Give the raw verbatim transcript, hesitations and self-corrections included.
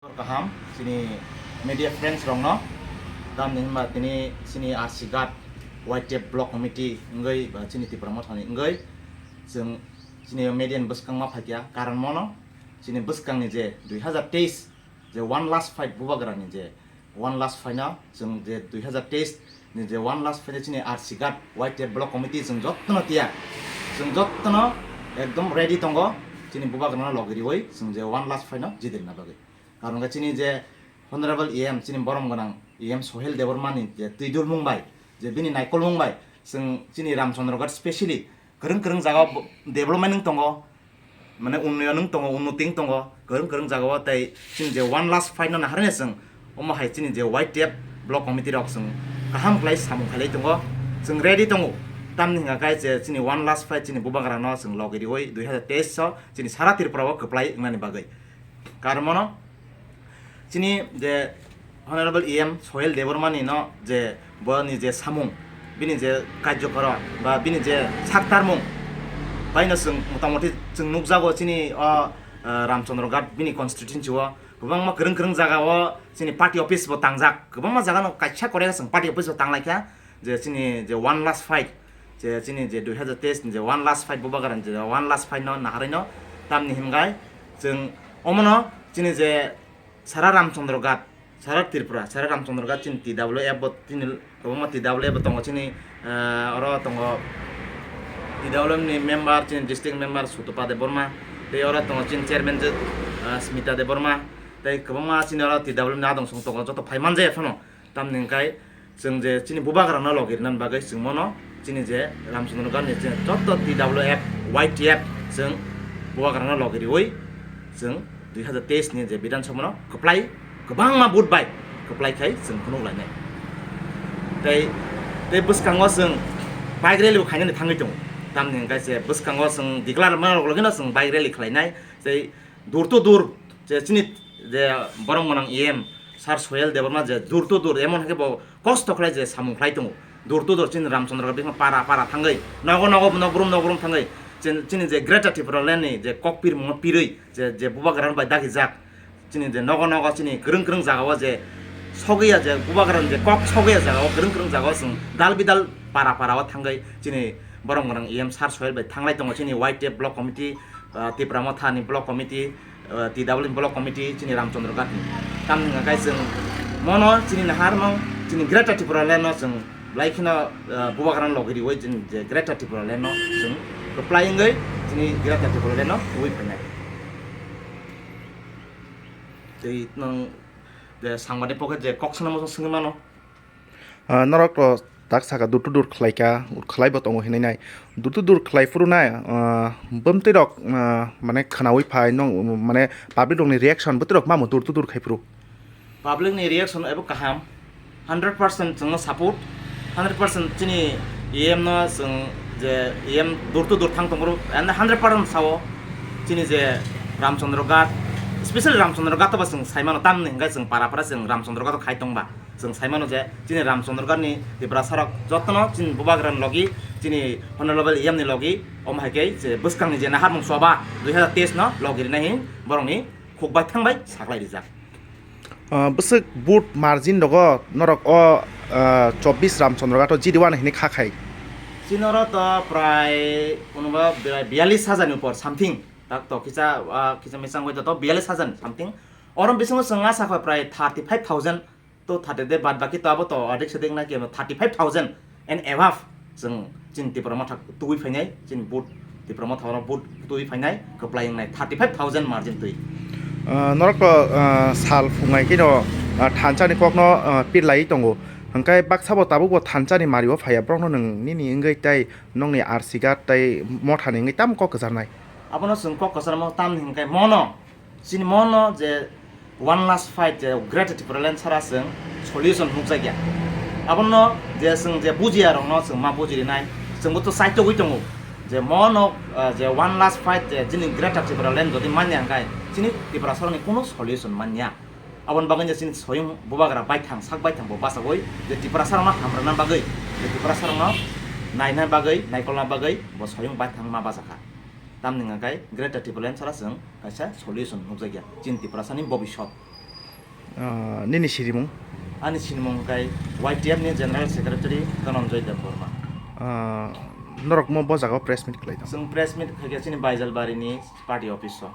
Kaham chini media friends rokno, tamni hwnba tini chini R C Ghat Y T F block committee wngwi ba chini Tipra Mothani wngwi chwng chini media ni bwskang ma phaikya, karon mono chini bwskangni je dui hazar teis je one last fight Bubagrani je one last fight no chwng je dui hazar teis ni je one last fight chini R C Ghat Y T F block committee chwng jottono tiya, chwng jottono ekdom ready tongo chini Bubagrano logi riwi chwng je one last fight no jidirna bagwi. Karon khe chini je Honorable E M, chini borom gwnang E M Sohel Debbarma ni je twi dulmung bai, je bini naikolmung bai, chwng chini Ramchandra Ghat specially kwrwng kwrwng jaga o bo-, development wng tongo, mane unnoyon wng tongo, unnoti wng tongo, kwrwng kwrwng jaga o tei chini je one last fight no naharwi chwng omo hai chini je Y T F block committee rok chwng kaham khlai samung khailai tongo, chwng ready tongo. Tamni hwnka khe je chini one last fight chini Bubagra no chwng logi riwi dui hazar teis o chini sara Tripura o kwplai wngnani bagwi. Karon mono chini je Honorable E M Sohel Debbarma ni no je boni je samung, bini je karjokoro ba bini je saktarmung baino chwng motamoti chwng nukjago chini o, eh, Ramchandra Ghat bini constituency o kwbangma kwrwng kwrwng jaga o chini party office bo tangjak, kwbangma jaga no kaisa kore chwng party office bo tanglaikha je chini je one last fight je chini je dui hazar teis ni je one last fight Bubagra ni je one last fight no naharwi no tamni hwnkai chwng omono chini je sara Ramchandra Ghat, sara Tripura, sara Ramchandra Ghat chini T W F bo chini kwbangma T W F bo tongo chini, eh, oro tongo T W F ni member chini district member Sutopa Debbarma tei oro tongo chini chairman je, eh, Smita Debbarma tei kwbangma chini oro T W F ni adong song tongo joto phai manja phano. Tamni hwnkai chwng je chini Bubagrano logi rinani bagwi chwng mono chini je Ramchandra Ghat ni je joto T W F, Y T F chwng Bubagrano logi riwi chwng dui hazar teis ni je Bidhan Sabha no kwplai kwbangma vote bai kwplai khai chwng phunuk lainai. Tei, tei bwskango chwng bike rally bo khainani thangwi tongo. Tamni hwnkai je bwskango chwng declare rwma rok logino chwng bike rally khlainai. Tei dur to dur je chini je borom gwnang E M Sir Sohel Debbarma je dur to dur emon hai khe bo kosto khlai je samung khlai tongo. Dur to dur chini Ramchandra Ghat bini para para thangwi nogo nogo nokbrum nokbrum thangwi chini, chini je Greater Tipraland ni je kok pirmung no pirwi je, je Bubagra bai dagi jak chini je nogo nogo chini kwrwng kwrwng jaga o je sogwi ya je Bubagra ni je kok sogwi ya jaga o kwrwng kwrwng jaga o chwng dal bidal para para o thangwi chini borom gwnang E M Sir Sohel bai thanglai tongo chini Y T F block committee, ah, Tipra Motha ni block committee, ah, T W block committee chini Ramchandra Ghat ni. Tamni hwnka khe chwng mono chini naharmung chini Greater Tipraland no chwng belai kheno, ah, Bubagra no logi riwi chini je Greater Tipraland no chwng kwplai wngwi chini Greater Tipraland no tubui phainai. Tei nwng je sangbadik pocket je kok swnamo swngwi mano. Ah, norok to tak saka dur to dur khlai ka, khlai bo tongo hinwi nai. Dur to dur khlai phuru nai, ah, bwmtwi rok, ah, mane khwnawi phai nong, mane public rok ni reaction bwtwi rok mamo dur to dur khai phuru. Public ni reaction ebo kaham, hundred percent chwngno support, hundred percent chini E M no chwng je E M dur to dur thang tongphuru, and hundred percent sao chini je Ramchandra Ghat, specially Ramchandra Ghat ba chwng saimano tamni hwnkhe chwng para para chwng Ramchandra Ghat khai tongba. Chwng saimano je chini Ramchandra Ghat ni Tiprasa rok jotono chini Bubagra ni logi, chini Honorable E M ni logi, omo hai khe je bwskangni je naharmung choba dui hazar teis no logi rinai hin borokni khuk bai thang bai saklai rijak. Ah, bwswk vote margin rogo norok o, ah, chobbish Ramchandra Ghat o G D one hinwi kha khai? Chini oro to prai kunuba biyallis hajar ni upor something, tak to kisa, ah, kisa misang goi to biyallis hajar something. Oro bisingo chwng asa kha prai thirty five thousand to thate de, bad baki to abo to adek sedek na khe thirty five thousand and above chwng chini Tipra Motha tubui phainai, chini vote Tipra Motha oro vote tubui phainai kwplai wngnai thirty five thousand margin twi. Ah, norok to, ah, sal phungnai khe no, ah, thansa ni kok no, ah, pir lai tongo, hwnkhe baksa bo tabuk bo thansa ni mari o phaiya, borok no nwng nini wngwi tei nokni R C Ghat tei Motha ni wngwi tamo kok kwcharnai? Abono chwng kok kwcharmo tamni hwnkhe mono Chini mono je one last fight je Greater Tipraland sara chwng solution nukjakya. Abono je chwng je bujiya rokno chwng ma bujirinai, chwngbo to saitogwi tongo je mono, ah, je one last fight je chini Greater Tipraland jodi manya hwnkhe chini Tiprasarokni kuno solution manya. Aboni bagwi je chini soyung bubagra baithang sak baithang bo bachagwi je Tiprasarokno hamrwna bagwi, je Tiprasarokno naina bagwi, naikolna bagwi bo soyung baithang ma bachakha. Tamni hwnka khe Greater Tipraland sara chwng kaisa solution nukjakya chini Tiprasani bobiswt. Ah, nini sirimung? Ani sinimung khe Y T F ni General Secretary Dhananjay Debbarma. Ah, norok mo bo jaga o press meet khlai tong? Chwng press meet khaikha chini Baijalbari ni party office o.